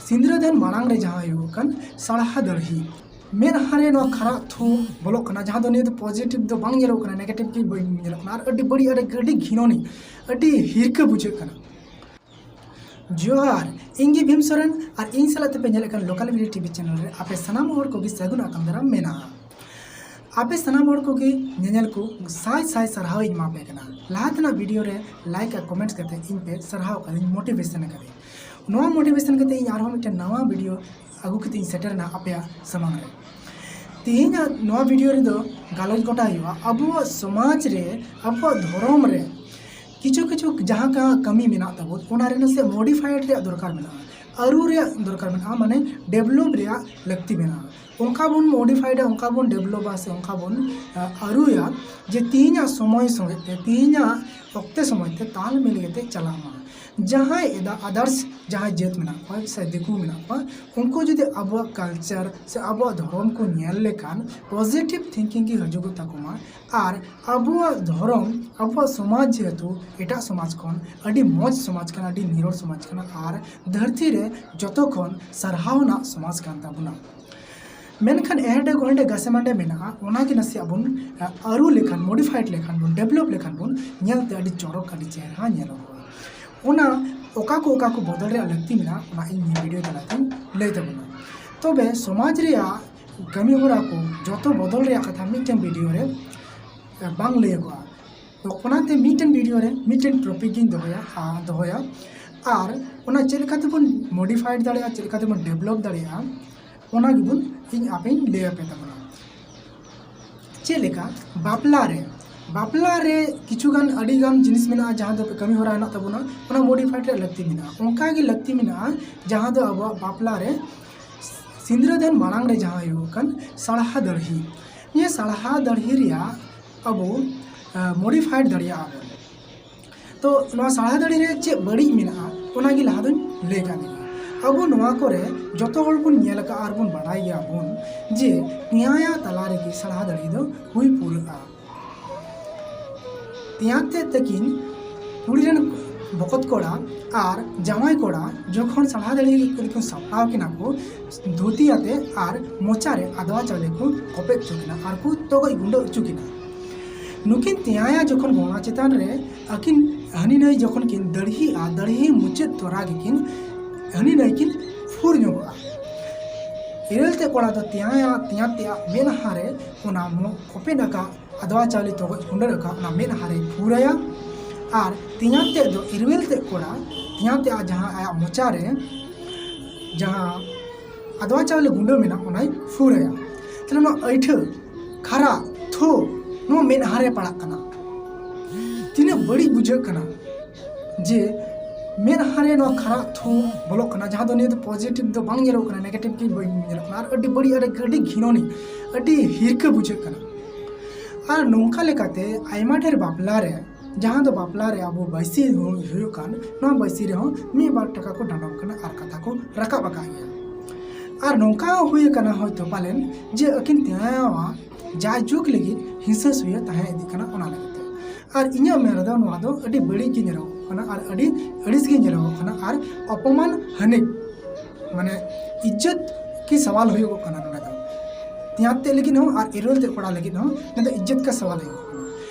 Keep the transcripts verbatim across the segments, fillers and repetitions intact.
ᱥᱤᱸᱫᱽᱨᱟᱹᱫᱟᱱ ᱢᱟᱲᱟᱝ ᱨᱮ ᱡᱟᱦᱟᱸ ᱦᱩᱭᱩᱜ ᱠᱟᱱ ᱥᱟᱲᱦᱟ ᱫᱟᱹᱲᱦᱤ, ᱢᱮᱫᱦᱟ ᱨᱮ ᱱᱚᱣᱟ ᱠᱷᱟᱨᱟᱜ ᱛᱷᱩ ᱵᱚᱞᱚᱜ ᱠᱟᱱᱟ, ᱡᱟᱦᱟᱸ ᱫᱚ ᱱᱤᱭᱟᱹ ᱫᱚ ᱯᱚᱡᱤᱴᱤᱵᱷ ᱫᱚ ᱵᱟᱝ ᱧᱮᱞᱚᱜ ᱠᱟᱱᱟ, ᱱᱮᱜᱮᱴᱤᱵᱷ ᱜᱮ ᱧᱮᱞᱚᱜ ᱠᱟᱱᱟ, ᱟᱨ ᱟᱹᱰᱤ ᱵᱟᱹᱲᱤᱡ, ᱟᱹᱰᱤ, ᱟᱹᱰᱤ ᱜᱷᱤᱱᱚᱱᱤ, ᱟᱹᱰᱤ ᱦᱤᱨᱠᱟᱹ ᱵᱩᱡᱷᱟᱹᱜ ᱠᱟᱱᱟ᱾ ᱡᱚᱦᱟᱨ, ᱤᱧ ᱜᱮ ᱵᱷᱤᱢ ᱥᱚᱨᱮᱱ, ᱟᱨ ᱤᱧ ᱥᱟᱞᱟᱜ ᱛᱮᱯᱮ ᱧᱮᱞᱮᱫ ᱠᱟᱱ ᱞᱳᱠᱟᱞ ᱵᱤᱰᱤ ᱴᱤᱵᱷᱤ ᱪᱮᱱᱮᱞ ᱨᱮ ᱟᱯᱮ ᱥᱟᱱᱟᱢ ᱦᱚᱲ ᱠᱚᱜᱮ ᱥᱟᱹᱜᱩᱱ ᱟᱛᱟᱝ ᱫᱟᱨᱟᱢ ᱢᱮᱱᱟᱜᱼᱟ᱾ ᱟᱯᱮ ᱥᱟᱱᱟᱢ ᱦᱚᱲ ᱠᱚᱜᱮ ᱧᱮᱧᱮᱞ ᱠᱚ ᱥᱟᱭ ᱥᱟᱭ ᱥᱟᱨᱦᱟᱣ ᱤᱧ ᱮᱢᱟ ᱯᱮ ᱠᱟᱱᱟ᱾ ᱞᱟᱦᱟ ᱛᱮᱱᱟᱜ ᱵᱷᱤᱰᱤᱭᱳ ᱨᱮ ᱞᱟᱭᱤᱠ ᱟᱨ ᱠᱚᱢᱮᱱᱴᱥ ᱠᱟᱛᱮ ᱤᱧ ᱯᱮ ᱥᱟᱨᱦᱟᱣ ᱠᱟᱹᱫᱤᱧ, ᱢᱳᱴᱤᱵᱷᱮᱥᱚᱱ ᱠᱟᱹᱫᱤᱧ᱾ ᱱᱚᱣᱟ ᱢᱳᱴᱤᱵᱷᱮᱥᱚᱱ ᱠᱟᱛᱮ ᱤᱧ ᱟᱨᱦᱚᱸ ᱢᱤᱫᱴᱮᱱ ᱱᱟᱣᱟ ᱵᱷᱤᱰᱤᱭᱳ ᱟᱹᱜᱩ ᱠᱟᱛᱮ ᱤᱧ ᱥᱮᱴᱮᱨ ᱮᱱᱟ ᱟᱯᱮᱭᱟᱜ ᱥᱟᱢᱟᱝ ᱨᱮ᱾ ᱛᱮᱦᱮᱧᱟᱜ ᱱᱚᱣᱟ ᱵᱷᱤᱰᱤᱭᱳ ᱨᱮᱫᱚ ᱜᱟᱞᱚᱪ ᱜᱚᱴᱟ ᱦᱩᱭᱩᱜᱼᱟ ᱟᱵᱚᱣᱟᱜ ᱥᱚᱢᱟᱡᱽ ᱨᱮ, ᱟᱵᱚᱣᱟᱜ ᱫᱷᱚᱨᱚᱢ ᱨᱮ ᱠᱤᱪᱷᱩ ᱠᱤᱪᱷᱩ ᱡᱟᱦᱟᱸ ᱠᱟ-, ᱠᱟᱹᱢᱤ ᱢᱮᱱᱟᱜ ᱛᱟᱵᱚᱱ, ᱚᱱᱟ ᱨᱮ ᱱᱟᱥᱮ ᱢᱚᱰᱤᱯᱷᱟᱭᱮᱰ ᱨᱮᱭᱟᱜ ᱫᱚᱨᱠᱟᱨ ᱢᱮᱱᱟᱜᱼᱟ, ᱟᱹᱨᱩ ᱨᱮᱭᱟᱜ ᱫᱚᱨᱠᱟᱨ ᱢᱮᱱᱟᱜᱼᱟ, ᱢᱟᱱᱮ ᱰᱮᱵᱷᱞᱚᱯ ᱨᱮᱭᱟᱜ ᱞᱟᱹᱠᱛᱤ ᱢᱮᱱᱟᱜᱼᱟ᱾ ᱚᱱᱠᱟ ᱵᱚᱱ ᱢᱚᱰᱤᱯᱷᱟᱭᱮᱰᱟ, ᱚᱱᱠᱟ ᱵᱚᱱ ᱰᱮᱵᱷᱞᱚᱯᱟ ᱥᱮ ᱚᱱᱠᱟ ᱵᱚᱱ, ᱟ, ᱟᱹᱨᱩᱭᱟ ᱡᱮ ᱛᱮᱦᱮᱧᱟᱜ ᱥᱚᱢᱚᱭ ᱥᱚᱸᱜᱮ ᱛᱮ, ᱛᱮᱦᱮᱧᱟᱜ ᱚᱠᱛᱮ ᱥᱚᱢᱚᱭ ᱛᱮ ᱛᱟᱞ ᱢᱤᱞ ᱠᱟᱛᱮ ᱪᱟᱞᱟᱜ ᱢᱟ᱾ ᱡᱟᱦᱟᱸᱭ ᱮᱫᱟ ᱟᱫᱟᱨᱥ ᱡᱟᱦᱟᱸᱭ ᱡᱟᱹᱛ ᱢᱮᱱᱟᱜ ᱠᱚᱣᱟ ᱥᱮ ᱫᱤᱠᱩ ᱢᱮᱱᱟᱜ ᱠᱚᱣᱟ, ᱩᱱᱠᱩ ᱡᱩᱫᱤ ᱟᱵᱚᱣᱟᱜ ᱠᱟᱞᱪᱟᱨ ᱥᱮ ᱟᱵᱚᱣᱟᱜ ᱫᱷᱚᱨᱚᱢ ᱠᱚ ᱧᱮᱞ ᱞᱮᱠᱷᱟᱱ ᱯᱚᱡᱤᱴᱤᱵᱷ ᱛᱷᱤᱝᱠᱤᱝ ᱜᱮ ᱦᱤᱡᱩᱜᱚᱜ ᱛᱟᱠᱚ ᱢᱟ, ᱟᱨ ᱟᱵᱚᱣᱟᱜ ᱫᱷᱚᱨᱚᱢ, ᱟᱵᱚᱣᱟᱜ ᱥᱚᱢᱟᱡᱽ ᱡᱮᱦᱮᱛᱩ ᱮᱴᱟᱜ ᱥᱚᱢᱟᱡᱽ ᱠᱷᱚᱱ ᱟᱹᱰᱤ ᱢᱚᱡᱽ ᱥᱚᱢᱟᱡᱽ ᱠᱟᱱᱟ, ᱟᱹᱰᱤ ᱱᱤᱨᱚᱲ ᱥᱚᱢᱟᱡᱽ ᱠᱟᱱᱟ, ᱟᱨ ᱫᱷᱟᱹᱨᱛᱤ ᱨᱮ ᱡᱚᱛᱚ ᱠᱷᱚᱱ ᱥᱟᱨᱦᱟᱣ ᱨᱮᱱᱟᱜ ᱥᱚᱢᱟᱡᱽ ᱠᱟᱱ ᱛᱟᱵᱚᱱᱟ᱾ ᱢᱮᱱᱠᱷᱟᱱ ᱮᱦᱮᱰᱮ ᱜᱚᱦᱮᱰᱮ ᱜᱟᱥᱮ ᱢᱟᱰᱮ ᱢᱮᱱᱟᱜᱼᱟ, ᱚᱱᱟᱜᱮ ᱱᱟᱥᱮᱭᱟᱜ ᱵᱚᱱ, ᱟ, ᱟᱹᱨᱩ ᱞᱮᱠᱷᱟᱱ, ᱢᱚᱰᱤᱯᱷᱟᱭᱮᱰ ᱞᱮᱠᱷᱟᱱ ᱵᱚᱱ, ᱰᱮᱵᱷᱞᱚᱯ ᱞᱮᱠᱷᱟᱱ ᱵᱚᱱ, ᱧᱮᱞᱛᱮ ᱟᱹᱰᱤ ᱪᱚᱨᱚᱠ, ᱟᱹᱰᱤ ᱪᱮᱦᱨᱟ ᱧᱮᱞᱚᱜᱚᱜᱼᱟ᱾ ᱚᱱᱟ ᱚᱠᱟ ᱠᱚ ᱚᱠᱟ ᱠᱚ ᱵᱚᱫᱚᱞ ᱨᱮᱭᱟᱜ ᱞᱟᱹᱠᱛᱤ ᱢᱮᱱᱟᱜᱼᱟ, ᱚᱱᱟ ᱤᱧ ᱱᱤᱭᱟᱹ ᱵᱷᱤᱰᱤᱭᱳ ᱛᱟᱞᱟᱛᱮᱧ ᱞᱟᱹᱭ ᱛᱟᱵᱚᱱᱟ᱾ ᱛᱚᱵᱮ ᱥᱚᱢᱟᱡᱽ ᱨᱮᱭᱟᱜ ᱠᱟᱹᱢᱤ ᱦᱚᱨᱟ ᱠᱚ ᱡᱚᱛᱚ ᱵᱚᱫᱚᱞ ᱨᱮᱭᱟᱜ ᱠᱟᱛᱷᱟ ᱢᱤᱫᱴᱮᱱ ᱵᱷᱤᱰᱤᱭᱳ ᱨᱮ, ᱮ, ᱵᱟᱝ ᱞᱟᱹᱭᱟᱜᱚᱜᱼᱟ᱾ ᱛᱚ ᱚᱱᱟᱛᱮ ᱢᱤᱫᱴᱮᱱ ᱵᱷᱤᱰᱤᱭᱳ ᱨᱮ ᱢᱤᱫᱴᱮᱱ ᱴᱚᱯᱤᱠ ᱜᱤᱧ ᱫᱚᱦᱚᱭᱟ, ᱟ, ᱫᱚᱦᱚᱭᱟ᱾ ᱟᱨ ᱚᱱᱟ ᱪᱮᱫ ᱞᱮᱠᱟ ᱛᱮᱵᱚᱱ ᱢᱚᱰᱤᱯᱷᱟᱭᱮᱰ ᱫᱟᱲᱮᱭᱟᱜᱼᱟ, ᱪᱮᱫ ᱞᱮᱠᱟ ᱛᱮᱵᱚᱱ ᱰᱮᱵᱷᱞᱚᱯ ᱫᱟᱲᱮᱭᱟᱜᱼᱟ, ᱚᱱᱟ ᱜᱮᱵᱚᱱ, ᱤᱧ ᱟᱯᱮᱧ ᱞᱟᱹᱭ ᱟᱯᱮ ᱛᱟᱵᱚᱱᱟ᱾ ᱪᱮᱫ ᱞᱮᱠᱟ ᱵᱟᱯᱞᱟ ᱨᱮ, ᱵᱟᱯᱞᱟ ᱨᱮ ᱠᱤᱪᱷᱩ ᱜᱟᱱ, ᱟᱹᱰᱤ ᱜᱟᱱ ᱡᱤᱱᱤᱥ ᱢᱮᱱᱟᱜᱼᱟ ᱡᱟᱦᱟᱸ ᱫᱚ ᱠᱟᱹᱢᱤ ᱦᱚᱨᱟ ᱦᱮᱱᱟᱜ ᱛᱟᱵᱚᱱᱟ, ᱚᱱᱟ ᱢᱚᱰᱤᱯᱷᱟᱭᱮᱰ ᱨᱮᱭᱟᱜ ᱞᱟᱹᱠᱛᱤ ᱢᱮᱱᱟᱜᱼᱟ᱾ ᱚᱱᱠᱟ ᱜᱮ ᱞᱟᱹᱠᱛᱤ ᱢᱮᱱᱟᱜᱼᱟ ᱡᱟᱦᱟᱸ ᱫᱚ ᱟᱵᱚᱣᱟᱜ ᱵᱟᱯᱞᱟ ᱨᱮ ᱥᱤᱸᱫᱽᱨᱟᱹᱫᱟᱱ ᱢᱟᱲᱟᱝ ᱨᱮ ᱡᱟᱦᱟᱸ ᱦᱩᱭᱩᱜ ᱠᱟᱱ ᱥᱟᱲᱦᱟ ᱫᱟᱹᱲᱦᱤ, ᱱᱤᱭᱟᱹ ᱥᱟᱲᱦᱟ ᱫᱟᱹᱲᱦᱤ ᱨᱮᱭᱟᱜ ᱟᱵᱚ, ᱟ, ᱢᱚᱰᱤᱯᱷᱟᱭᱮᱰ ᱫᱟᱲᱮᱭᱟᱜᱼᱟ ᱵᱚᱱ᱾ ᱛᱚ ᱱᱚᱣᱟ ᱥᱟᱲᱦᱟ ᱫᱟᱹᱲᱦᱤ ᱨᱮ ᱪᱮᱫ ᱵᱟᱹᱲᱤᱡ ᱢᱮᱱᱟᱜᱼᱟ, ᱚᱱᱟᱜᱮ ᱞᱟᱦᱟ ᱫᱚᱧ ᱞᱟᱹᱭ ᱠᱟᱜ ᱞᱮᱜᱮ᱾ ᱟᱵᱚ ᱱᱚᱣᱟ ᱠᱚᱨᱮ ᱡᱚᱛᱚ ᱦᱚᱲ ᱵᱚᱱ ᱧᱮᱞ ᱟᱠᱟᱫᱼᱟ ᱟᱨ ᱵᱚᱱ ᱵᱟᱲᱟᱭ ᱜᱮᱭᱟ ᱵᱚᱱ ᱡᱮ ᱱᱮᱭᱟᱭᱟ ᱛᱟᱞᱟ ᱨᱮᱜᱮ ᱥᱟᱲᱦᱟ ᱫᱟᱹᱲᱦᱤ ᱫᱚ ᱦᱩᱭ ᱯᱩᱨᱟᱹᱜᱼᱟ᱾ ᱛᱮᱭᱟᱝ ᱛᱮᱫ ᱛᱟᱹᱠᱤᱱ ᱠᱩᱲᱤ ᱨᱮᱱ, ᱵᱚᱠᱚᱛ ᱠᱚᱲᱟ ᱟᱨ ᱡᱟᱶᱟᱭ ᱠᱚᱲᱟ ᱡᱚᱠᱷᱚᱱ ᱥᱟᱞᱦᱟ ᱫᱟᱲᱦᱤ ᱠᱚ ᱥᱟᱯᱲᱟᱣ ᱠᱤᱱᱟ ᱠᱚ, ᱫᱷᱩᱛᱤ ᱟᱛᱮ ᱟᱨ ᱢᱚᱪᱟ ᱨᱮ ᱟᱫᱣᱟ ᱪᱟᱣᱞᱮ ᱠᱚ ᱠᱚᱯᱮᱫ ᱦᱚᱪᱚ ᱠᱤᱱᱟ ᱟᱨ ᱠᱚ ᱛᱚᱜᱚᱡ ᱜᱩᱸᱰᱟᱹ ᱦᱚᱪᱚ ᱠᱤᱱᱟ᱾ ᱱᱩᱠᱤᱱ ᱛᱮᱭᱟᱭᱟ ᱡᱚᱠᱷᱚᱱ ᱜᱷᱚᱲᱟ ᱪᱮᱛᱟᱱ ᱨᱮ ᱟᱹᱠᱤᱱ ᱦᱟᱹᱱᱤ ᱱᱟᱹᱭ ᱡᱚᱠᱷᱚᱱ ᱠᱤᱱ ᱫᱟᱲᱦᱤᱜᱼᱟ, ᱫᱟᱲᱦᱤ ᱢᱩᱪᱟᱹᱫ ᱛᱚᱨᱟ ᱜᱮᱠᱤᱱ ᱦᱟᱹᱱᱤ ᱱᱟᱹᱭ ᱠᱤᱱ ᱯᱷᱩᱨ ᱧᱚᱜᱚᱜᱼᱟ᱾ ᱤᱨᱟᱹᱞ ᱛᱮ ᱠᱚᱲᱟ ᱫᱚ ᱛᱮᱭᱟᱭᱟ, ᱛᱮᱭᱟᱛ ᱛᱮᱭᱟᱜ ᱢᱮᱫᱦᱟ ᱨᱮ ᱚᱱᱟ ᱢᱚ-, ᱠᱚᱯᱮᱫ ᱟᱠᱟᱫ ᱟᱫᱣᱟ ᱪᱟᱣᱞᱮ ᱛᱚᱜᱚᱡ ᱜᱩᱸᱰᱟᱹ ᱟᱠᱟᱫ ᱚᱱᱟ ᱢᱮᱫᱦᱟ ᱨᱮᱭ ᱯᱷᱩᱨᱟᱭᱟ᱾ ᱟᱨ ᱛᱮᱭᱟᱛ ᱛᱮᱫ ᱫᱚ ᱤᱨᱣᱮᱞ ᱛᱮᱫ ᱠᱚᱲᱟ, ᱛᱮᱭᱟᱛ ᱛᱮᱫ ᱡᱟᱦᱟᱸ ᱟᱭᱟᱜ ᱢᱚᱪᱟ ᱨᱮ ᱡᱟᱦᱟᱸ ᱟᱫᱣᱟ ᱪᱟᱣᱞᱮ ᱜᱩᱸᱰᱟᱹ ᱢᱮᱱᱟᱜ ᱚᱱᱟᱭ ᱯᱷᱩᱨᱟᱭᱟ᱾ ᱛᱟᱦᱞᱮ ᱱᱚᱣᱟ ᱟᱹᱭᱴᱷᱟᱹ, ᱠᱷᱟᱨᱟ, ᱛᱷᱩ, ᱱᱚᱣᱟ ᱢᱮᱫᱦᱟ ᱨᱮ ᱯᱟᱲᱟᱜ ᱠᱟᱱᱟ᱾ ᱛᱤᱱᱟᱹᱜ ᱵᱟᱹᱲᱤᱡ ᱵᱩᱡᱷᱟᱹᱜ ᱠᱟᱱᱟ ᱡᱮ ᱢᱮᱫᱦᱟ ᱨᱮ ᱱᱚᱣᱟ ᱠᱷᱟᱨᱟ ᱛᱷᱩ ᱵᱚᱞᱚᱜ ᱠᱟᱱᱟ, ᱡᱟᱦᱟᱸ ᱫᱚ ᱱᱤᱭᱟᱹ ᱫᱚ ᱯᱚᱡᱤᱴᱤᱵᱷ ᱫᱚ ᱵᱟᱝ ᱧᱮᱞᱚᱜ ᱠᱟᱱᱟ, ᱱᱮᱜᱮᱴᱤᱵᱷ ᱜᱮ ᱧᱮᱞᱚᱜ ᱠᱟᱱᱟ᱾ ᱟᱨ ᱟᱹᱰᱤ ᱵᱟᱹᱲᱤᱡ, ᱟᱹᱰᱤ, ᱟᱹᱰᱤ ᱜᱷᱤᱱᱚᱱᱤ, ᱟᱹᱰᱤ ᱦᱤᱨᱠᱟᱹ ᱵᱩᱡᱷᱟᱹᱜ ᱠᱟᱱᱟ᱾ ᱟᱨ ᱱᱚᱝᱠᱟ ᱞᱮᱠᱟᱛᱮ ᱟᱭᱢᱟ ᱰᱷᱮᱨ ᱵᱟᱯᱞᱟ ᱨᱮ, ᱡᱟᱦᱟᱸ ᱫᱚ ᱵᱟᱯᱞᱟ ᱨᱮ ᱟᱵᱚ ᱵᱟᱹᱭᱥᱤ ᱦᱩ-, ᱦᱩᱭᱩᱜ ᱠᱟᱱ, ᱱᱚᱣᱟ ᱵᱟᱹᱭᱥᱤ ᱨᱮᱦᱚᱸ ᱢᱤᱫ ᱵᱟᱨ ᱴᱟᱠᱟ ᱠᱚ ᱰᱟᱸᱰᱚᱢ ᱠᱟᱱᱟ ᱟᱨ ᱠᱟᱛᱷᱟ ᱠᱚ ᱨᱟᱠᱟᱵ ᱟᱠᱟᱫ ᱜᱮᱭᱟ᱾ ᱟᱨ ᱱᱚᱝᱠᱟ ᱦᱩᱭ ᱟᱠᱟᱱᱟ ᱦᱚᱭᱛᱳ ᱯᱟᱞᱮᱱ ᱡᱮ ᱟᱹᱠᱤᱱ ᱛᱮᱭᱟᱣᱟᱜ ᱡᱟᱭᱡᱩᱜᱽ ᱞᱟᱹᱜᱤᱫ ᱦᱤᱸᱥᱟᱹ ᱥᱩᱭᱟᱹ ᱛᱟᱦᱮᱸ ᱤᱫᱤᱜ ᱠᱟᱱᱟ, ᱚᱱᱟ ᱞᱟᱹᱜᱤᱫ ᱛᱮ᱾ ᱟᱨ ᱤᱧᱟᱹᱜ ᱢᱮᱱ ᱨᱮᱫᱚ ᱱᱚᱣᱟ ᱫᱚ ᱟᱹᱰᱤ ᱵᱟᱹᱲᱤᱡ ᱜᱮ ᱧᱮᱞᱚᱜᱚᱜ ᱠᱟᱱᱟ ᱟᱨ ᱟᱹᱰᱤ ᱟᱹᱲᱤᱥ ᱜᱮ ᱧᱮᱞᱚᱜᱚᱜ ᱠᱟᱱᱟ ᱟᱨ ᱚᱯᱚᱢᱟᱱ ᱦᱟᱹᱱᱤᱡ, ᱢᱟᱱᱮ, ᱤᱡᱽᱡᱚᱛ ᱠᱤ ᱥᱟᱣᱟᱞ ᱦᱩᱭᱩᱜᱚᱜ ᱠᱟᱱᱟ ᱱᱚᱰᱮ ᱫᱚ᱾ ᱛᱮᱭᱟᱛ ᱛᱮᱫ ᱞᱟᱹᱜᱤᱫ ᱦᱚᱸ ᱟᱨ ᱤᱨᱟᱹᱞ ᱛᱮᱫ ᱠᱚᱲᱟ ᱞᱟᱹᱜᱤᱫ ᱦᱚᱸ ᱱᱚᱰᱮ ᱤᱡᱽᱡᱚᱛ ᱠᱟ ᱥᱟᱣᱟᱞ ᱦᱩᱭᱩᱜᱚᱜ ᱠᱟᱱᱟ᱾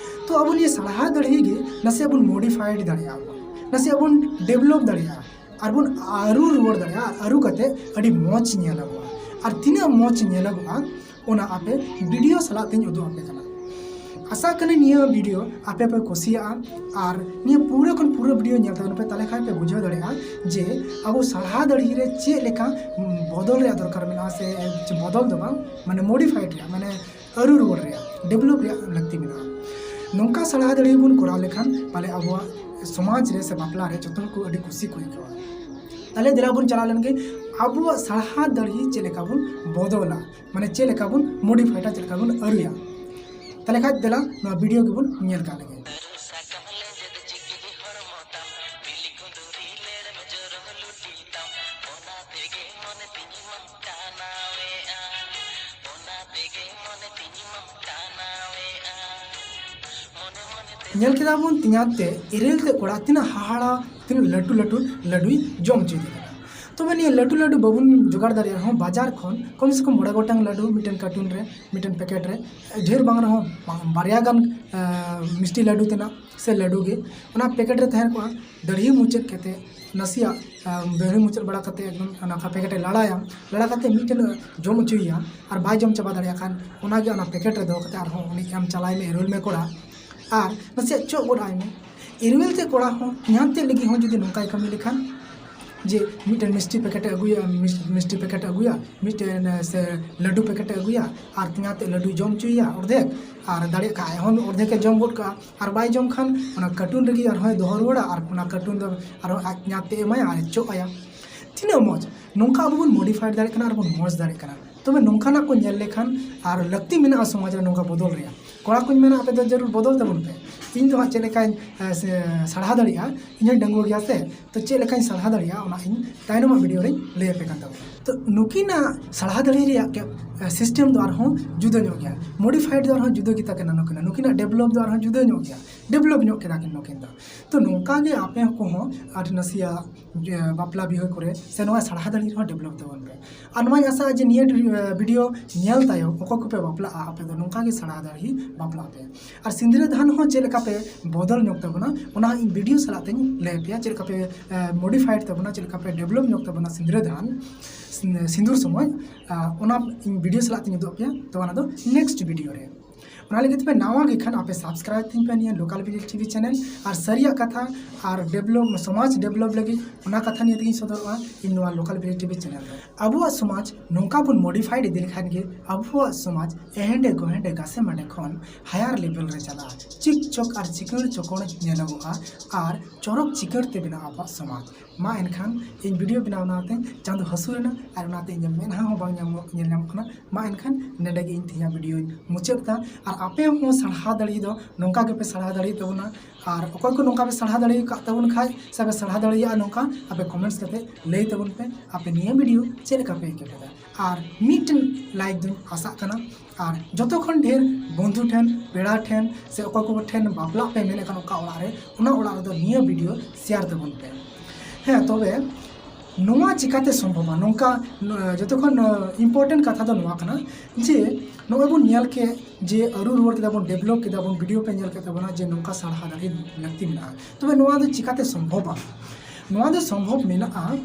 ᱛᱚ ᱟᱵᱚ ᱱᱤᱭᱟᱹ ᱥᱟᱞᱦᱟ ᱫᱟᱲᱦᱤ ᱜᱮ ᱱᱟᱥᱮ ᱵᱚᱱ ᱢᱚᱰᱤᱯᱷᱟᱭᱤᱰ ᱫᱟᱲᱮᱭᱟᱜᱼᱟ ᱵᱚᱱ, ᱱᱟᱥᱮᱭᱟᱜ ᱵᱚᱱ ᱰᱮᱵᱷᱞᱚᱯ ᱫᱟᱲᱮᱭᱟᱜᱼᱟ ᱟᱨ ᱵᱚᱱ ᱟᱹᱨᱩ ᱨᱩᱣᱟᱹᱲ ᱫᱟᱲᱮᱭᱟᱜᱼᱟ᱾ ᱟᱨ ᱟᱹᱨᱩ ᱠᱟᱛᱮ ᱟᱹᱰᱤ ᱢᱚᱡᱽ ᱧᱮᱞᱚᱜᱚᱜᱼᱟ᱾ ᱟᱨ ᱛᱤᱱᱟᱹᱜ ᱢᱚᱡᱽ ᱧᱮᱞᱚᱜᱚᱜᱼᱟ ᱚᱱᱟ ᱟᱯᱮ ᱵᱷᱤᱰᱤᱭᱳ ᱥᱟᱞᱟᱜ ᱛᱤᱧ ᱩᱫᱩᱜ ᱟᱯᱮ ᱠᱟᱱᱟ᱾ ᱟᱥᱟᱜ ᱠᱟᱹᱱᱟᱹᱧ ᱱᱤᱭᱟᱹ ᱵᱷᱤᱰᱤᱭᱳ ᱟᱯᱮ ᱯᱮ ᱠᱩᱥᱤᱭᱟᱜᱼᱟ ᱟᱨ ᱱᱤᱭᱟᱹ ᱯᱩᱨᱟᱹ ᱠᱷᱚᱱ ᱯᱩᱨᱟᱹ ᱵᱷᱤᱰᱤᱭᱳ ᱧᱮᱞ ᱛᱟᱵᱚᱱ ᱯᱮ, ᱛᱟᱦᱞᱮ ᱠᱷᱟᱱ ᱯᱮ ᱵᱩᱡᱷᱟᱹᱣ ᱫᱟᱲᱮᱭᱟᱜᱼᱟ ᱡᱮ ᱟᱵᱚ ᱥᱟᱞᱦᱟ ᱫᱟᱲᱦᱤ ᱨᱮ ᱪᱮᱫ ᱞᱮᱠᱟ ᱵᱚᱫᱚᱞ ᱨᱮᱭᱟᱜ ᱫᱚᱨᱠᱟᱨ ᱢᱮᱱᱟᱜᱼᱟ, ᱥᱮ ᱵᱚᱫᱚᱞ ᱫᱚ ᱵᱟᱝ, ᱢᱟᱱᱮ ᱢᱚᱰᱤᱯᱷᱟᱭᱤᱰ ᱨᱮᱭᱟᱜ, ᱢᱟᱱᱮ ᱟᱹᱨᱩ ᱨᱩᱣᱟᱹᱲ ᱨᱮᱭᱟᱜ, ᱰᱮᱵᱷᱞᱚᱯ ᱨᱮᱭᱟᱜ ᱞᱟᱹᱠᱛᱤ ᱢᱮᱱᱟᱜᱼᱟ᱾ ᱱᱚᱝᱠᱟ ᱥᱟᱞᱦᱟ ᱫᱟᱲᱦᱤ ᱵᱚᱱ ᱠᱚᱨᱟᱣ ᱞᱮᱠᱷᱟᱱ ᱯᱟᱞᱮ ᱟᱵᱚᱣᱟᱜ ᱥᱚᱢᱟᱡᱽ ᱨᱮ ᱥᱮ ᱵᱟᱯᱞᱟ ᱨᱮ ᱡᱚᱛᱚ ᱦᱚᱲ ᱠᱚ ᱟᱹᱰᱤ ᱠᱩᱥᱤ ᱠᱚ ᱟᱹᱭᱠᱟᱹᱣᱟ᱾ ᱛᱟᱦᱞᱮ ᱫᱮᱞᱟ ᱵᱚᱱ ᱪᱟᱞᱟᱣ ᱞᱮᱱ ᱜᱮ ᱟᱵᱚᱣᱟᱜ ᱥᱟᱞᱦᱟ ᱫᱟᱲᱦᱤ ᱪᱮᱫ ᱞᱮᱠᱟ ᱵᱚᱱ ᱵᱚᱫᱚᱞᱟ, ᱢᱟᱱᱮ ᱪᱮᱫ ᱞᱮᱠᱟ ᱵᱚᱱ ᱢᱚᱰᱤᱯᱷᱟᱭᱰᱟ, ᱪᱮᱫ ᱞᱮᱠᱟ ᱵᱚᱱ ᱟᱹᱨᱩᱭᱟ᱾ ᱛᱟᱦᱞᱮ ᱠᱷᱟᱡ ᱫᱮᱞᱟ ᱱᱚᱣᱟ ᱵᱷᱤᱰᱤᱭᱳ ᱜᱮᱵᱚᱱ ᱧᱮᱞ ᱠᱟᱜ ᱞᱮᱜᱮ᱾ ᱧᱮᱞ ᱠᱮᱫᱟ ᱵᱚᱱ ᱛᱮᱧᱟᱝ ᱛᱮ ᱮᱨᱮᱞ ᱛᱮ ᱠᱚᱲᱟ ᱛᱤᱱᱟᱹᱜ ᱦᱟᱦᱟᱲᱟ, ᱛᱤᱱᱟᱹᱜ ᱞᱟᱹᱴᱩ ᱞᱟᱹᱴᱩ ᱞᱟᱹᱰᱩᱭ ᱡᱚᱢ ᱦᱚᱪᱚᱭᱮᱫᱮ ᱠᱟᱱᱟ᱾ ᱛᱚᱵᱮ ᱱᱤᱭᱟᱹ ᱞᱟᱹᱴᱩ ᱞᱟᱹᱰᱩ ᱵᱟᱵᱚᱱ ᱡᱚᱜᱟᱲ ᱫᱟᱲᱮᱭᱟᱜ ᱨᱮᱦᱚᱸ ᱵᱟᱡᱟᱨ ᱠᱷᱚᱱ ᱠᱚᱢ ᱥᱮ ᱠᱚᱢ ᱢᱚᱬᱮ ᱜᱚᱴᱟᱝ ᱞᱟᱹᱰᱩ ᱢᱤᱫᱴᱮᱱ ᱠᱟᱨᱴᱩᱱ ᱨᱮ, ᱢᱤᱫᱴᱮᱱ ᱯᱮᱠᱮᱴ ᱨᱮ, ᱰᱷᱮᱨ ᱵᱟᱝ ᱨᱮᱦᱚᱸ ᱵᱟᱨᱭᱟ ᱜᱟᱱ ᱢᱤᱥᱴᱤ ᱞᱟᱹᱰᱩ ᱛᱮᱱᱟᱜ ᱥᱮ ᱞᱟᱹᱰᱩ ᱜᱮ ᱚᱱᱟ ᱯᱮᱠᱮᱴ ᱨᱮ ᱛᱟᱦᱮᱸ ᱠᱚᱜᱼᱟ᱾ ᱫᱟᱲᱦᱤ ᱢᱩᱪᱟᱹᱫ ᱠᱟᱛᱮ ᱱᱟᱥᱮᱭᱟᱜ ᱫᱟᱲᱦᱤ ᱢᱩᱪᱟᱹᱫ ᱵᱟᱲᱟ ᱠᱟᱛᱮ ᱮᱠᱫᱚᱢ ᱚᱱᱟ ᱯᱮᱠᱮᱴ ᱮ ᱞᱟᱲᱟᱭᱟ᱾ ᱞᱟᱲᱟ ᱠᱟᱛᱮ ᱢᱤᱫᱴᱮᱱ ᱡᱚᱢ ᱦᱚᱪᱚᱭᱮᱭᱟ, ᱟᱨ ᱵᱟᱭ ᱡᱚᱢ ᱪᱟᱵᱟ ᱫᱟᱲᱮᱭᱟᱜ ᱠᱷᱟᱱ ᱚᱱᱟᱜᱮ ᱚᱱᱟ ᱯᱮᱠᱮᱴ ᱨᱮ ᱫᱚᱦᱚ ᱠᱟᱛᱮ ᱟᱨᱦᱚᱸ ᱩᱱᱤ ᱮᱢ ᱪᱟᱞᱟᱭ ᱢᱮ, ᱮᱨᱩᱞ ᱢᱮ ᱠᱚᱲᱟ᱾ ᱟᱨ ᱱᱟᱥᱮᱭᱟᱜ ᱪᱚᱜ ᱜᱚᱫ ᱟᱭ ᱢᱮ᱾ ᱮᱨᱩᱞ ᱛᱮ ᱠᱚᱲᱟ ᱦᱚᱸ ᱛᱮᱧᱟᱝ ᱛᱮ ᱞᱟᱹᱜᱤᱫ ᱦᱚᱸ ᱡᱩᱫᱤ ᱱᱚᱝᱠᱟᱭ ᱠᱟᱹᱢᱤ ᱞᱮᱠᱷᱟᱱ, ᱡᱮ ᱢᱤᱫᱴᱮᱱ ᱢᱤᱥᱴᱤ ᱯᱮᱠᱮᱴ ᱮ ᱟᱹᱜᱩᱭᱟ, ᱢᱤᱥ- ᱢᱤᱥᱴᱤ ᱯᱮᱠᱮᱴ ᱮ ᱟᱹᱜᱩᱭᱟ, ᱢᱤᱫᱴᱮᱱ ᱥᱮ ᱞᱟᱹᱰᱩ ᱯᱮᱠᱮᱴ ᱮ ᱟᱹᱜᱩᱭᱟ, ᱟᱨ ᱛᱮᱧᱟᱝ ᱛᱮ ᱞᱟᱹᱰᱩᱭ ᱡᱚᱢ ᱦᱚᱪᱚᱭᱮᱭᱟ ᱚᱨᱫᱷᱮᱠ, ᱟᱨ ᱫᱟᱲᱮᱭᱟᱜ ᱠᱷᱟᱱ ᱟᱡ ᱦᱚᱸ ᱚᱨᱫᱷᱮᱠ ᱮ ᱡᱚᱢ ᱜᱚᱫ ᱠᱟᱜᱼᱟ, ᱟᱨ ᱵᱟᱭ ᱡᱚᱢ ᱠᱷᱟᱱ ᱚᱱᱟ ᱠᱟᱨᱴᱩᱱ ᱨᱮᱜᱮ ᱟᱨᱦᱚᱸᱭ ᱫᱚᱦᱚ ᱨᱩᱣᱟᱹᱲᱟ, ᱟᱨ ᱚᱱᱟ ᱠᱟᱨᱴᱩᱱ ᱫᱚ ᱟᱨᱦᱚᱸ ᱟᱡ ᱛᱮᱧᱟᱝ ᱛᱮ ᱮᱢᱟᱭᱟ ᱟᱨ ᱮ ᱪᱚᱜ ᱟᱭᱟ᱾ ᱛᱤᱱᱟᱹᱜ ᱢᱚᱡᱽ! ᱱᱚᱝᱠᱟ ᱟᱵᱚ ᱵᱚᱱ ᱢᱚᱰᱤᱯᱷᱟᱭ ᱫᱟᱲᱮᱭᱟᱜ ᱠᱟᱱᱟ ᱟᱨ ᱵᱚᱱ ᱢᱚᱡᱽ ᱫᱟᱲᱮᱭᱟᱜ ᱠᱟᱱᱟ᱾ ᱛᱚᱵᱮ ᱱᱚᱝᱠᱟᱱᱟᱜ ᱠᱚ ᱧᱮᱞ ᱞᱮᱠᱷᱟᱱ ᱟᱨ ᱞᱟᱹᱠᱛᱤ ᱢᱮᱱᱟᱜᱼᱟ ᱥᱚᱢᱟᱡᱽ ᱨᱮ ᱱᱚᱝᱠᱟ ᱵᱚᱫᱚᱞ ᱨᱮᱭᱟᱜ᱾ ᱠᱚᱲᱟ ᱠᱚᱧ ᱢᱮᱱᱟ, ᱟᱯᱮ ᱫᱚ ᱡᱟᱹᱨᱩᱲ ᱵᱚᱫᱚᱞ ᱛᱟᱵᱚᱱ ᱯᱮ᱾ ᱤᱧ ᱫᱚ ᱦᱟᱸᱜ ᱪᱮᱫ ᱞᱮᱠᱟᱧ ᱥᱟᱲᱦᱟ ᱫᱟᱲᱮᱭᱟᱜᱼᱟ, ᱤᱧ ᱦᱚᱸᱧ ᱰᱟᱺᱜᱩᱣᱟᱹ ᱜᱮᱭᱟ ᱥᱮ, ᱛᱚ ᱪᱮᱫ ᱞᱮᱠᱟᱧ ᱥᱟᱲᱦᱟ ᱫᱟᱲᱮᱭᱟᱜᱼᱟ ᱚᱱᱟ ᱤᱧ ᱛᱟᱭᱱᱚᱢᱟᱜ ᱵᱷᱤᱰᱤᱭᱳ ᱨᱮᱧ ᱞᱟᱹᱭ ᱟᱯᱮ ᱠᱟᱱ ᱛᱟᱵᱚᱱᱟ᱾ ᱛᱚ ᱱᱩᱠᱤᱱᱟᱜ ᱥᱟᱲᱦᱟ ᱫᱟᱲᱮ ᱨᱮᱭᱟᱜ ᱥᱤᱥᱴᱮᱢ ᱫᱚ ᱟᱨᱦᱚᱸ ᱡᱩᱫᱟᱹ ᱧᱚᱜ ᱜᱮᱭᱟ, ᱢᱚᱰᱤᱯᱷᱟᱭᱤᱰ ᱫᱚ ᱟᱨᱦᱚᱸ ᱡᱩᱫᱟᱹ ᱜᱮᱛᱟ ᱠᱤᱱᱟ ᱱᱩᱠᱤᱱᱟᱜ, ᱱᱩᱠᱤᱱᱟᱜ ᱰᱮᱵᱷᱞᱚᱯ ᱫᱚ ᱟᱨᱦᱚᱸ ᱡᱩᱫᱟᱹ ᱧᱚᱜ ᱜᱮᱭᱟ, ᱰᱮᱵᱷᱞᱚᱯ ᱧᱚᱜ ᱠᱮᱫᱟ ᱠᱤᱱ ᱱᱩᱠᱤᱱ ᱫᱚ᱾ ᱛᱚ ᱱᱚᱝᱠᱟ ᱜᱮ ᱟᱯᱮ ᱠᱚᱦᱚᱸ ᱟᱨ ᱱᱟᱥᱮᱭᱟᱜ ᱵᱟᱯᱞᱟ ᱵᱤᱦᱟᱹ ᱠᱚᱨᱮ ᱥᱮ ᱱᱚᱣᱟ ᱥᱟᱲᱦᱟ ᱫᱟᱲᱮ ᱨᱮᱦᱚᱸ ᱰᱮᱵᱷᱞᱚᱯ ᱛᱟᱵᱚᱱ ᱯᱮ᱾ ᱟᱨ ᱱᱚᱣᱟᱧ ᱟᱥᱟᱜᱼᱟ ᱡᱮ ᱱᱤᱭᱟᱹ ᱵᱷᱤᱰᱤᱭᱳ ᱧᱮᱞ ᱛᱟᱭᱚᱢ ᱚᱠᱚᱭ ᱠᱚᱯᱮ ᱵᱟᱯᱞᱟᱜᱼᱟ, ᱟᱯᱮ ᱫᱚ ᱱᱚᱝᱠᱟ ᱜᱮ ᱥᱟᱲᱦᱟ ᱫᱟᱲᱮ ᱵᱟᱯᱞᱟᱜ ᱯᱮ᱾ ᱟᱨ ᱥᱤᱸᱫᱽᱨᱟᱹ ᱫᱟᱱ ᱦᱚᱸ ᱪᱮᱫ ᱞᱮᱠᱟ ᱯᱮ ᱵᱚᱫᱚᱞ ᱧᱚᱜ ᱛᱟᱵᱚᱱᱟ, ᱚᱱᱟ ᱤᱧ ᱵᱷᱤᱰᱤᱭᱳ ᱥᱟᱞᱟᱜ ᱛᱮᱧ ᱞᱟᱹᱭ ᱟᱯᱮᱭᱟ, ᱪᱮᱫ ᱞᱮᱠᱟ ᱯᱮ ᱢᱚᱰᱤᱯᱷᱟᱭᱤᱰ ᱛᱟᱵᱚᱱᱟ, ᱪᱮᱫ ᱞᱮᱠᱟ ᱯᱮ ᱰᱮᱵᱷᱞᱚᱯ ᱧᱚᱜ ᱛᱟᱵᱚᱱᱟ ᱥᱤᱸᱫᱽᱨᱟᱹ ᱫᱟᱱ, ᱥᱤᱸᱫᱩᱨ ᱥᱚᱢᱚᱭ, ᱚᱱᱟ ᱤᱧ ᱵᱷᱤᱰᱤᱭᱳ ᱥᱟᱞᱟᱜ ᱛᱮᱧ ᱩᱫᱩᱜ ᱟᱯᱮᱭᱟ᱾ ᱛᱚ ᱚᱱᱟ ᱫᱚ ᱱᱮᱠᱥᱴ ᱵᱷᱤᱰᱤᱭᱳ ᱨᱮ᱾ ᱚᱱᱟ ᱞᱟᱹᱜᱤᱫ ᱛᱮᱯᱮ ᱱᱟᱣᱟ ᱜᱮ ᱠᱷᱟᱱ ᱟᱯᱮ ᱥᱟᱵᱥᱠᱨᱟᱭᱤᱵ ᱛᱤᱧ ᱯᱮ ᱱᱤᱭᱟᱹ ᱞᱳᱠᱟᱞ ᱵᱷᱤᱞᱮᱡᱽ ᱴᱤᱵᱷᱤ ᱪᱮᱱᱮᱞ᱾ ᱟᱨ ᱥᱟᱹᱨᱤᱭᱟᱜ ᱠᱟᱛᱷᱟ ᱟᱨ ᱰᱮᱵᱷᱞᱚᱯ, ᱥᱚᱢᱟᱡᱽ ᱰᱮᱵᱷᱞᱚᱯ ᱞᱟᱹᱜᱤᱫ ᱚᱱᱟ ᱠᱟᱛᱷᱟ ᱱᱤᱭᱮ ᱛᱮᱜᱤᱧ ᱥᱚᱫᱚᱨᱚᱜᱼᱟ ᱤᱧ ᱱᱚᱣᱟ ᱞᱳᱠᱟᱞ ᱵᱷᱤᱞᱮᱡᱽ ᱴᱤᱵᱷᱤ ᱪᱮᱱᱮᱞ ᱨᱮ᱾ ᱟᱵᱚᱣᱟᱜ ᱥᱚᱢᱟᱡᱽ ᱱᱚᱝᱠᱟ ᱵᱚᱱ ᱢᱚᱰᱤᱯᱷᱟᱭᱤᱰ ᱤᱫᱤ ᱞᱮᱠᱷᱟᱱ ᱜᱮ ᱟᱵᱚᱣᱟᱜ ᱥᱚᱢᱟᱡᱽ ᱮᱦᱮᱸᱰᱮ ᱜᱚᱦᱮᱸᱰᱮ ᱜᱟᱥᱮ ᱢᱟᱰᱮ ᱠᱷᱚᱱ ᱦᱟᱭᱟᱨ ᱞᱮᱵᱮᱞ ᱨᱮ ᱪᱟᱞᱟᱜᱼᱟ, ᱪᱤᱠ ᱪᱚᱠ ᱟᱨ ᱪᱤᱠᱟᱹᱲ ᱪᱚᱠᱚᱲ ᱧᱮᱞᱚᱜᱚᱜᱼᱟ ᱟᱨ ᱪᱚᱨᱚᱠ ᱪᱤᱠᱟᱹᱲ ᱛᱮ ᱵᱮᱱᱟᱜᱼᱟ ᱟᱵᱚᱣᱟᱜ ᱥᱚᱢᱟᱡᱽ᱾ ᱢᱟ ᱮᱱᱠᱷᱟᱱ ᱤᱧ ᱵᱷᱤᱰᱤᱭᱳ ᱵᱮᱱᱟᱣ ᱵᱮᱱᱟᱣ ᱛᱮ ᱪᱟᱸᱫᱚ ᱦᱟᱹᱥᱩᱨ ᱮᱱᱟ ᱟᱨ ᱚᱱᱟᱛᱮ ᱤᱧᱟᱹᱜ ᱢᱮᱫᱦᱟ ᱦᱚᱸ ᱵᱟᱝ ᱧᱟᱢᱚᱜ, ᱧᱮᱞ ᱧᱟᱢᱚᱜ ᱠᱟᱱᱟ᱾ ᱢᱟ ᱮᱱᱠᱷᱟᱱ ᱱᱚᱰᱮ ᱜᱮ ᱤᱧ ᱛᱮᱦᱮᱧᱟᱜ ᱵᱷᱤᱰᱤᱭᱳᱧ ᱢᱩᱪᱟᱹᱫ ᱮᱫᱟ᱾ ᱟᱯᱮ ᱦᱚᱸ ᱥᱟᱨᱦᱟᱣ ᱫᱟᱲᱮ ᱫᱚ ᱱᱚᱝᱠᱟ ᱜᱮᱯᱮ ᱥᱟᱨᱦᱟᱣ ᱫᱟᱲᱮᱭᱟᱜ ᱛᱟᱵᱚᱱᱟ᱾ ᱟᱨ ᱚᱠᱚᱭ ᱠᱚ ᱱᱚᱝᱠᱟ ᱯᱮ ᱥᱟᱨᱦᱟᱣ ᱫᱟᱲᱮ ᱟᱠᱟᱫ ᱛᱟᱵᱚᱱ ᱠᱷᱟᱡ ᱥᱮ ᱯᱮ ᱥᱟᱨᱦᱟᱣ ᱫᱟᱲᱮᱭᱟᱜᱼᱟ, ᱱᱚᱝᱠᱟ ᱟᱯᱮ comments ᱠᱟᱛᱮ ᱞᱟᱹᱭ ᱛᱟᱵᱚᱱ ᱯᱮ ᱟᱯᱮ ᱱᱤᱭᱟᱹ video ᱪᱮᱫ ᱞᱮᱠᱟ ᱯᱮ ᱟᱹᱭᱠᱟᱹᱣ ᱠᱮᱫᱟ᱾ ᱟᱨ ᱢᱤᱫᱴᱮᱱ like ᱫᱚᱧ ᱟᱥᱟᱜ ᱠᱟᱱᱟ᱾ ᱟᱨ ᱡᱚᱛᱚ ᱠᱷᱚᱱ ᱰᱷᱮᱨ ᱵᱚᱱᱫᱷᱩ ᱴᱷᱮᱱ, ᱯᱮᱲᱟ ᱴᱷᱮᱱ ᱥᱮ ᱚᱠᱚᱭ ᱠᱚ ᱴᱷᱮᱱ ᱵᱟᱯᱞᱟᱜ ᱯᱮ ᱢᱮᱱᱮᱫ ᱠᱟᱱ ᱚᱠᱟ ᱚᱲᱟᱜ ᱨᱮ, ᱚᱱᱟ ᱚᱲᱟᱜ ᱨᱮᱫᱚ ᱱᱤᱭᱟᱹ video share ᱛᱟᱵᱚᱱ ᱯᱮ᱾ ᱦᱮᱸ, ᱛᱚᱵᱮ ᱱᱚᱣᱟ ᱪᱤᱠᱟᱛᱮ ᱥᱚᱢᱵᱷᱚᱵᱟ? ᱱᱚᱝᱠᱟ, ᱱᱚ-, ᱡᱚᱛᱚ ᱠᱷᱚᱱ, ᱟᱸ, important ᱠᱟᱛᱷᱟ ᱫᱚ ᱱᱚᱣᱟ ᱠᱟᱱᱟ ᱡᱮ ᱱᱚᱜᱼᱚᱭ ᱵᱚᱱ ᱧᱮᱞ ᱠᱮᱫ ᱡᱮ ᱟᱹᱨᱩ ᱨᱩᱣᱟᱹᱲ ᱠᱮᱫᱟ ᱵᱚᱱ, develop ᱠᱮᱫᱟ ᱵᱚᱱ, video ᱯᱮ ᱧᱮᱞ ᱠᱮᱫ ᱛᱟᱵᱚᱱᱟ ᱡᱮ ᱱᱚᱝᱠᱟ ᱥᱟᱨᱦᱟᱣ ᱫᱟᱲᱮ ᱞᱟᱹᱠᱛᱤ ᱢᱮᱱᱟᱜᱼᱟ᱾ ᱛᱚᱵᱮ ᱱᱚᱣᱟ ᱫᱚ ᱪᱤᱠᱟᱛᱮ ᱥᱚᱢᱵᱷᱚᱵᱟ? ᱱᱚᱣᱟ ᱫᱚ ᱥᱚᱢᱵᱷᱚᱵ ᱢᱮᱱᱟᱜᱼᱟ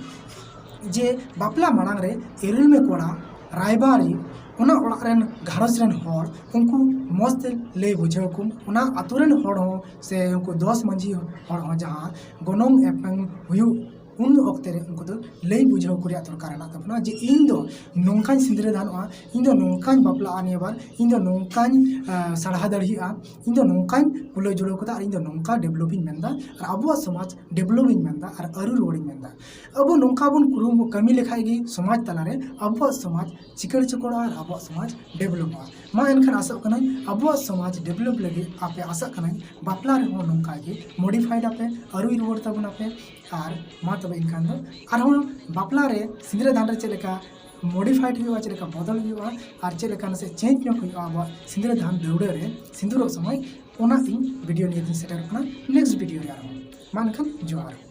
ᱡᱮ ᱵᱟᱯᱞᱟ ᱢᱟᱲᱟᱝ ᱨᱮ ᱤᱨᱤᱞ ᱢᱮ ᱠᱚᱲᱟ, ᱨᱟᱭᱵᱟᱨᱤ, ᱚᱱᱟ ᱚᱲᱟᱜ ᱨᱮᱱ ᱜᱷᱟᱨᱚᱸᱡᱽ ᱨᱮᱱ ᱦᱚᱲ ᱩᱱᱠᱩ ᱢᱚᱡᱽ ᱛᱮ ᱞᱟᱹᱭ ᱵᱩᱡᱷᱟᱹᱣ ᱠᱚᱢ, ᱚᱱᱟ ᱟᱛᱳ ᱨᱮᱱ ᱦᱚᱲ ᱦᱚᱸ ᱥᱮ ᱩᱱᱠᱩ ᱫᱚᱥ ᱢᱟᱺᱡᱷᱤ ᱦᱚᱲ ᱦᱚᱸ ᱡᱟᱦᱟᱸ ᱜᱚᱱᱚᱝ ᱮᱯᱮᱢ ᱦᱩᱭᱩᱜ ᱩᱱ ᱚᱠᱛᱮ ᱨᱮ ᱩᱱᱠᱩ ᱫᱚ ᱞᱟᱹᱭ ᱵᱩᱡᱷᱟᱹᱣ ᱠᱚ ᱨᱮᱭᱟᱜ ᱫᱚᱨᱠᱟᱨ ᱦᱮᱱᱟᱜ ᱛᱟᱵᱚᱱᱟ ᱡᱮ ᱤᱧ ᱫᱚ ᱱᱚᱝᱠᱟᱧ ᱥᱤᱸᱫᱽᱨᱟᱹ ᱫᱟᱱᱚᱜᱼᱟ, ᱤᱧ ᱫᱚ ᱱᱚᱝᱠᱟᱧ ᱵᱟᱯᱞᱟᱜᱼᱟ ᱱᱤᱭᱟᱹ ᱵᱟᱨ, ᱤᱧ ᱫᱚ ᱱᱚᱝᱠᱟᱧ, ᱟᱸ, ᱥᱟᱨᱦᱟᱣ ᱫᱟᱲᱮᱭᱟᱜᱼᱟ, ᱤᱧ ᱫᱚ ᱱᱚᱝᱠᱟᱧ ᱠᱩᱞᱟᱹᱣ ᱡᱩᱲᱟᱹᱣ ᱠᱟᱫᱟ ᱟᱨ ᱤᱧ ᱫᱚ ᱱᱚᱝᱠᱟ develop ᱤᱧ ᱢᱮᱱᱫᱟ ᱟᱨ ᱟᱵᱚᱣᱟᱜ ᱥᱚᱢᱟᱡᱽ develop ᱤᱧ ᱢᱮᱱᱫᱟ ᱟᱨ ᱟᱹᱨᱩ ᱨᱩᱣᱟᱹᱲ ᱤᱧ ᱢᱮᱱᱫᱟ᱾ ᱟᱵᱚ ᱱᱚᱝᱠᱟ ᱵᱚᱱ ᱠᱩᱨᱩᱢᱩᱴᱩ ᱠᱟᱹᱢᱤ ᱞᱮᱠᱷᱟᱡ ᱜᱮ ᱥᱚᱢᱟᱡᱽ ᱛᱟᱞᱟᱨᱮ ᱟᱵᱚᱣᱟᱜ ᱥᱚᱢᱟᱡᱽ ᱪᱤᱠᱟᱹᱲ ᱪᱤᱠᱟᱹᱲᱚᱜᱼᱟ ᱟᱨ ᱟᱵᱚᱣᱟᱜ ᱥᱚᱢᱟᱡᱽ developᱚᱜᱼᱟ᱾ ᱢᱟ ᱮᱱᱠᱷᱟᱱ ᱟᱥᱚᱜ ᱠᱟᱹᱱᱟᱹᱧ ᱟᱵᱚᱣᱟᱜ ᱥᱚᱢᱟᱡᱽ develop ᱞᱟᱹᱜᱤᱫ ᱟᱯᱮ ᱟᱥᱟᱜ ᱠᱟᱹᱱᱟᱹᱧ ᱵᱟᱯᱞᱟ ᱨᱮᱦᱚᱸ ᱱᱚᱝᱠᱟ ᱜᱮ modified ᱟᱯᱮ, ᱟᱹᱨᱩᱭ ᱨᱩᱣᱟᱹᱲ ᱛᱟᱵᱚᱱᱟᱯᱮ᱾ ᱟᱨ ᱢᱟ ᱛᱚᱵᱮ ᱮᱱᱠᱷᱟᱱ ᱫᱚ ᱟᱨᱦᱚᱸ ᱵᱟᱯᱞᱟ ᱨᱮ ᱥᱤᱸᱫᱽᱨᱟᱹ ᱫᱟᱱ ᱨᱮ ᱪᱮᱫ ᱞᱮᱠᱟ modified ᱦᱩᱭᱩᱜᱼᱟ, ᱪᱮᱫ ᱞᱮᱠᱟ ᱵᱚᱫᱚᱞ ᱦᱩᱭᱩᱜᱼᱟ ᱟᱨ ᱪᱮᱫ ᱞᱮᱠᱟ ᱱᱟᱥᱮ change ᱧᱚᱜ ᱦᱩᱭᱩᱜᱼᱟ ᱟᱵᱚᱣᱟᱜ ᱥᱤᱸᱫᱽᱨᱟᱹ ᱫᱟᱱ ᱫᱟᱹᱣᱲᱟᱹ ᱨᱮ ᱥᱤᱸᱫᱩᱨᱚᱜ ᱥᱚᱢᱚᱭ, ᱚᱱᱟ ᱤᱧ video ᱱᱤᱭᱮ ᱛᱤᱧ ᱥᱮᱴᱮᱨᱚᱜ ᱠᱟᱱᱟ next video ᱨᱮ ᱟᱨᱦᱚᱸ᱾ ᱢᱟ ᱮᱱᱠᱷᱟᱱ ᱡᱚᱦᱟᱨ᱾